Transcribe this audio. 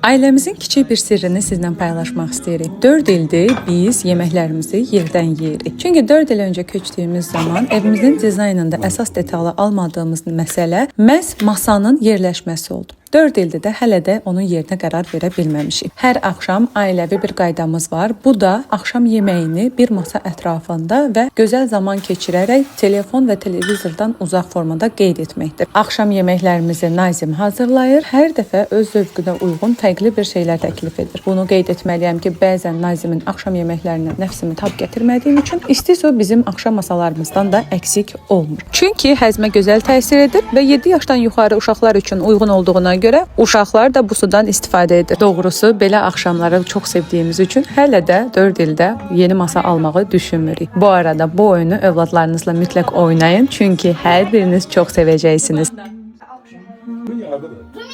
Ailəmizin kiçik bir sirrini sizlə paylaşmaq istəyirik. 4 ildir biz yeməklərimizi yerdən yeyirik. Çünki 4 il öncə köçdüyümüz zaman evimizin dizaynında əsas detalı almadığımız məsələ məhz masanın yerləşməsi oldu. 4 ildir də hələ də onun yerinə qərar verə bilməmişik. Hər axşam ailəvi bir qaydamız var. Bu da axşam yeməyini bir masa ətrafında və gözəl zaman keçirərək telefon və televizordan uzaq formada qeyd etməkdir. Axşam yeməklərimizi Nazim hazırlayır. Hər dəfə öz zövqünə uyğun fərqli bir şeylər təklif edir. Bunu qeyd etməliyəm ki, bəzən Nazimin axşam yeməklərinə nəfsimi tab gətirmədiyim üçün isti su bizim axşam masalarımızdan da əksik olmur. Çünki həzmə gözəl təsir edir və 7 yaşdan yuxarı uşaqlar üçün uyğun olduğuna görə uşaqlar da bu sudan istifadə edir. Doğrusu belə axşamları çox sevdiyimiz üçün hələ də 4 ildə yeni masa almağı düşünmürük. Bu arada bu oyunu övladlarınızla mütləq oynayın, çünki hər biriniz çox sevəcəksiniz. Dünyadadır.